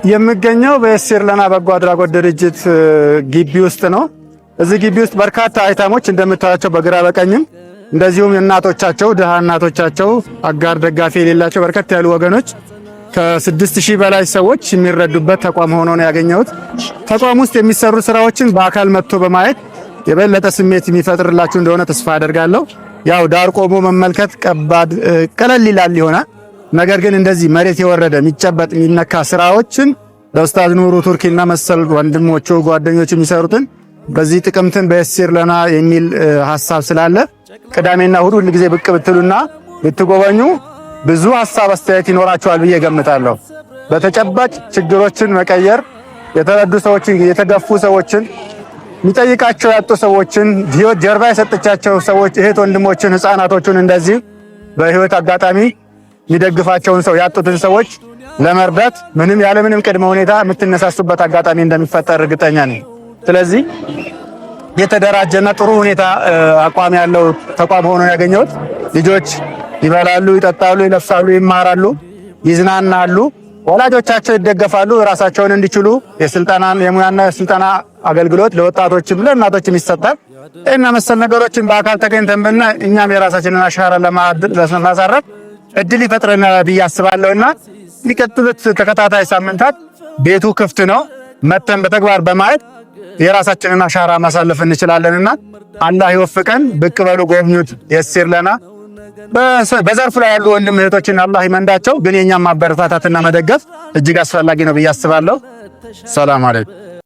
የምገኘው በየሲር ለና በጎ አድራጎት ድርጅት ግቢ ውስጥ ነው። እዚህ ግቢ ውስጥ በርካታ አይታሞች እንደምታያቸው በግራ በቀኝም እንደዚሁም እናቶቻቸው፣ ድሃ እናቶቻቸው፣ አጋር ደጋፊ የሌላቸው በርከት ያሉ ወገኖች፣ ከ6000 በላይ ሰዎች የሚረዱበት ተቋም ሆኖ ነው ያገኘሁት። ተቋም ውስጥ የሚሰሩ ስራዎችን በአካል መጥቶ በማየት የበለጠ ስሜት የሚፈጥርላችሁ እንደሆነ ተስፋ አደርጋለሁ። ያው ዳር ቆሞ መመልከት ከባድ ቀለል ይላል ይሆናል። ነገር ግን እንደዚህ መሬት የወረደ፣ የሚጨበጥ፣ የሚነካ ስራዎችን በኡስታዝ ኑሩ ቱርኪና መሰል ወንድሞቹ፣ ጓደኞቹ የሚሰሩትን በዚህ ጥቅምትን በየሲር ለና የሚል ሀሳብ ስላለ ቅዳሜና እሁድ ሁል ጊዜ ብቅ ብትሉና ብትጎበኙ ብዙ ሀሳብ አስተያየት ይኖራቸዋል ብዬ ገምታለሁ። በተጨባጭ ችግሮችን መቀየር፣ የተረዱ ሰዎችን፣ የተገፉ ሰዎችን፣ የሚጠይቃቸው ያጡ ሰዎችን፣ ህይወት ጀርባ የሰጠቻቸው ሰዎች፣ እህት ወንድሞችን፣ ህፃናቶቹን እንደዚህ በህይወት አጋጣሚ የሚደግፋቸውን ሰው ያጡትን ሰዎች ለመርዳት ምንም ያለምንም ቅድመ ሁኔታ የምትነሳሱበት አጋጣሚ እንደሚፈጠር እርግጠኛ ነኝ። ስለዚህ የተደራጀና ጥሩ ሁኔታ አቋም ያለው ተቋም ሆኖ ያገኘሁት። ልጆች ይበላሉ፣ ይጠጣሉ፣ ይለብሳሉ፣ ይማራሉ፣ ይዝናናሉ። ወላጆቻቸው ይደገፋሉ። ራሳቸውን እንዲችሉ የስልጠና፣ የሙያና የስልጠና አገልግሎት ለወጣቶችም ለእናቶችም ይሰጣል። እና መሰል ነገሮችን በአካል ተገኝተን ብናይ እኛም የራሳችንን አሻራ ለማሳረፍ እድል ይፈጥረናል ብዬ አስባለሁና የሚቀጥሉት ተከታታይ ሳምንታት ቤቱ ክፍት ነው። መተን በተግባር በማየት የራሳችንን አሻራ ማሳለፍ እንችላለንና አላህ ይወፍቀን። ብቅ በሉ፣ ጎብኙት። የሲር ለና በዘርፉ ላይ ያሉ ወንድም እህቶችን አላህ ይመንዳቸው። ግን የኛም ማበረታታትና መደገፍ እጅግ አስፈላጊ ነው ብዬ አስባለሁ። ሰላም አለይኩም።